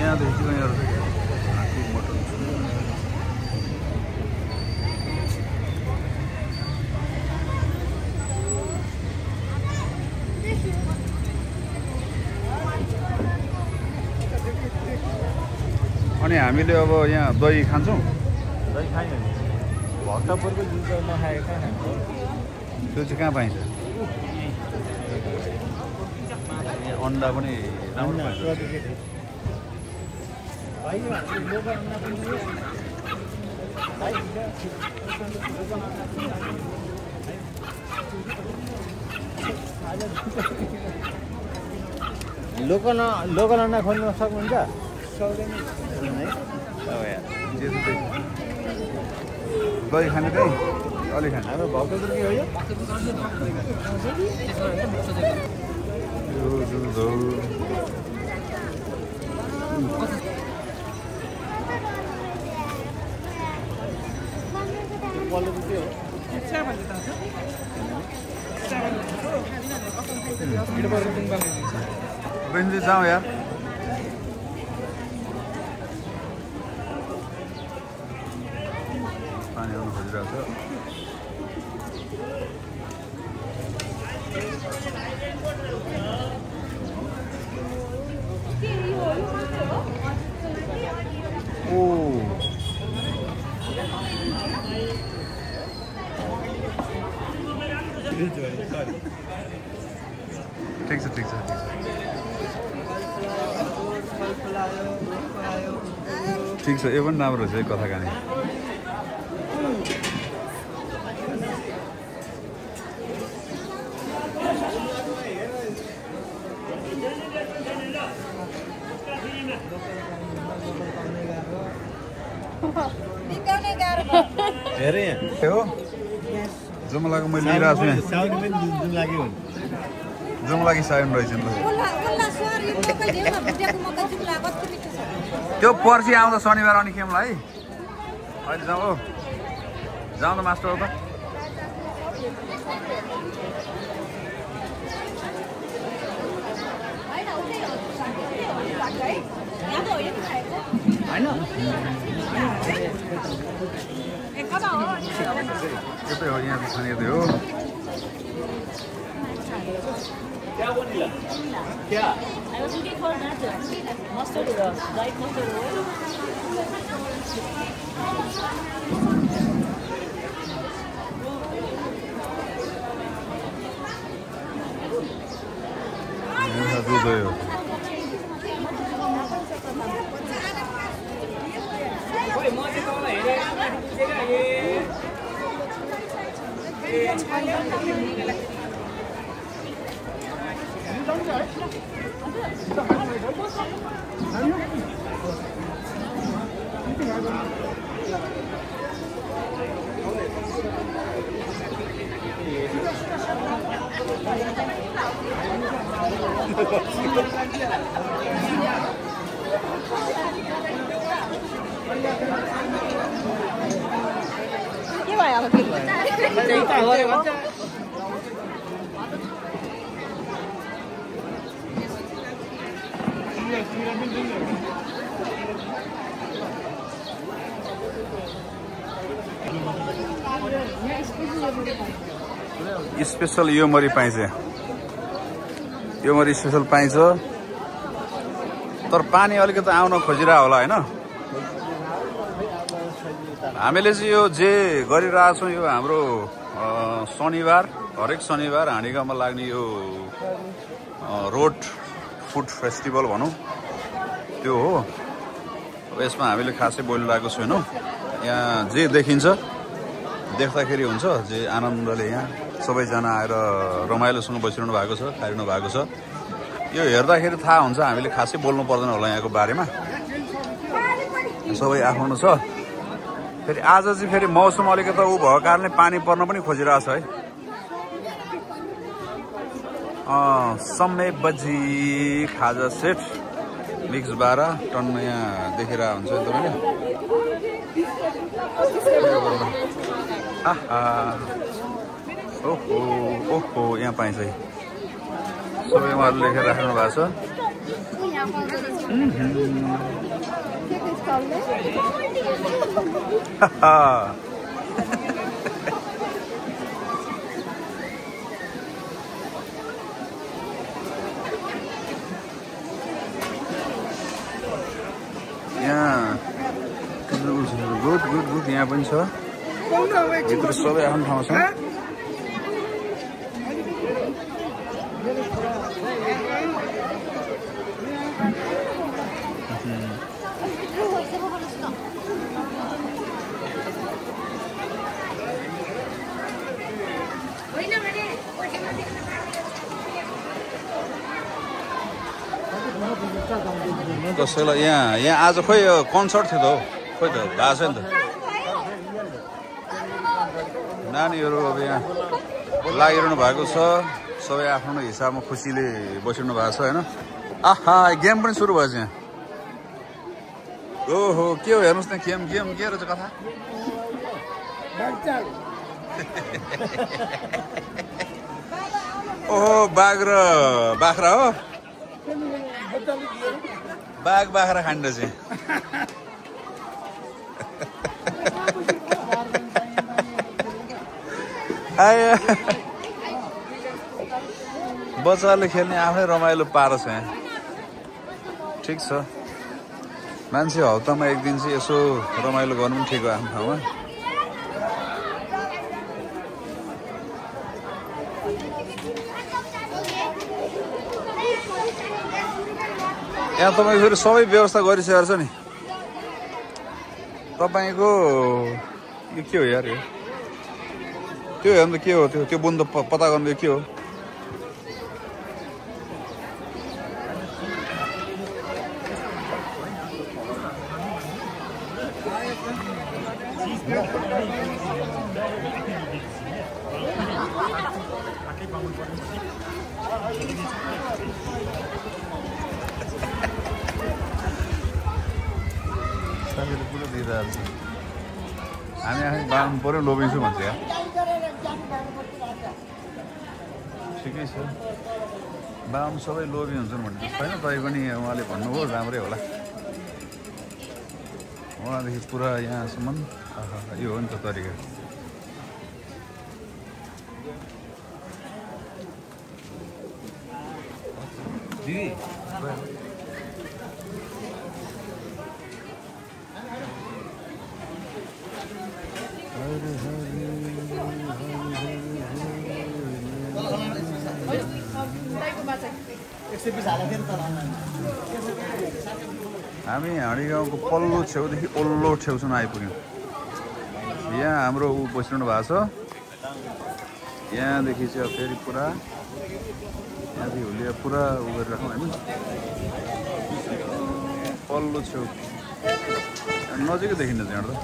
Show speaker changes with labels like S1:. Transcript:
S1: यहाँदेखि यहाँ हात्ती मोटर अनि हामीले अब यहाँ दही खान्छौँ
S2: दही खाइन्छ भक्तपुरको जुन चाहिँ नखाएको कहाँ खान्छ
S1: त्यो चाहिँ कहाँ पाइन्छ अन्डा पनि
S2: लोकल अन्डा खोल्न सक्नुहुन्छ
S1: दही खाने त्यही अलिक खाने
S2: हाम्रो भक्तपुर के हो यो
S1: बहिनी जाउँ यार पानी आउनु खोजिरहेको छ ठिक छ ठिक छ ठिक छ यो पनि राम्रो छ कथा कहानी
S2: धेरै
S1: हो जुम्लाको मैले लिइरहेको छु जुम्लाकी साउन रहेछ त्यो पर्सि आउँदा शनिबार आउने खेमला है अहिले जाउँ हो जाउँ न मास्टर त यतै हो यहाँ खाने यतै हो
S3: Yeah. I was looking for that mustard, white mustard oil.
S4: के भयो अब के
S1: स्पेशल यो मरी पाइन्छ यो मरी स्पेशल पाइन्छ तर पानी अलिकति आउन खोजिरहेको होला हैन हामीले चाहिँ यो जे गरिरहेको छौं यो हाम्रो शनिबार हरेक शनिबार हाँडीगाउँमा लाग्ने यो रोड फुड फेस्टिभल भनौं त्यो हो अब यसमा हामीले खासै बोलिरहेको छैनौं यहाँ जे देखिन्छ देख्दाखेरि हुन्छ जे आनन्दले यहाँ सबैजना आएर रमाइलोसँग बसिरहनु भएको छ खाइरहनु भएको छ यो हेर्दाखेरि थाहा हुन्छ हामीले खासै बोल्नु पर्दैन होला यहाँको बारेमा सबै आफ्नो छ फेरि आज चाहिँ फेरि मौसम अलिकति उ भएको कारणले पानी पर्न पनि खोजिरहेछ है समय बजी खाजा सेट मिक्स 12 टन यहाँ देखिरहेको हुन्छ तपाईले ओहो ओहो यहाँ पाइन्छ है सबै उहाँहरूले लेखेर राख्नु भएको छ
S4: Take this color.
S1: यहाँ गुड गुड गुड यहाँ पनि छ भित्र सबै आफ्नो ठाउँ छ कसैलाई यहाँ आज खोइ कन्सर्ट थियो त हौ खोइ त भएको छैन त नानीहरू अब यहाँ लागिरहनु भएको छ सबै आफ्नो हिसाबमा खुसीले बसिरहनु भएको छ होइन आहा गेम पनि सुरु भएछ यहाँ ओहो के हो हेर्नुहोस् न गेम गेम के रहेछ कथा ओहो बाघ र बाख्रा हो बाघ बाख्रा खाँड चाहिँ बच्चाहरूले खेल्ने आफ्नै रमाइलो पारो छ यहाँ ठिक छ मान्छे हप्तामा एक दिन चाहिँ यसो रमाइलो गर्नु पनि ठिक हो आफ्नो ठाउँमा यहाँ तपाईँको फेरि सबै व्यवस्था गरिसकेको छ नि तपाईँको यो के हो यार यो त्यो हेर्नु त के हो त्यो बुन्द पत्ता गर्नु के हो साथीले पुरा दिइरहेको छ हामी आफै बाँड्नु पऱ्यो लोभिन्छु भन्छ या ठिकै छ बाम सबै लोभी हुन्छन् भन्ने छैन तै पनि उहाँले भन्नुभयो राम्रै होला उहाँदेखि पुरा यहाँसम्म यो हो नि त तरिका दिदी हामी हाँडी गाउँको पल्लो छेउदेखि ओल्लो छेउसम्म आइपुग्यौँ यहाँ हाम्रो ऊ बसिरहनु भएको छ यहाँदेखि चाहिँ अब फेरि पुरा यहाँदेखि हुलिया पुरा उ गरिराखौँ होइन पल्लो छेउ नजिकै देखिन्छ त्यहाँबाट त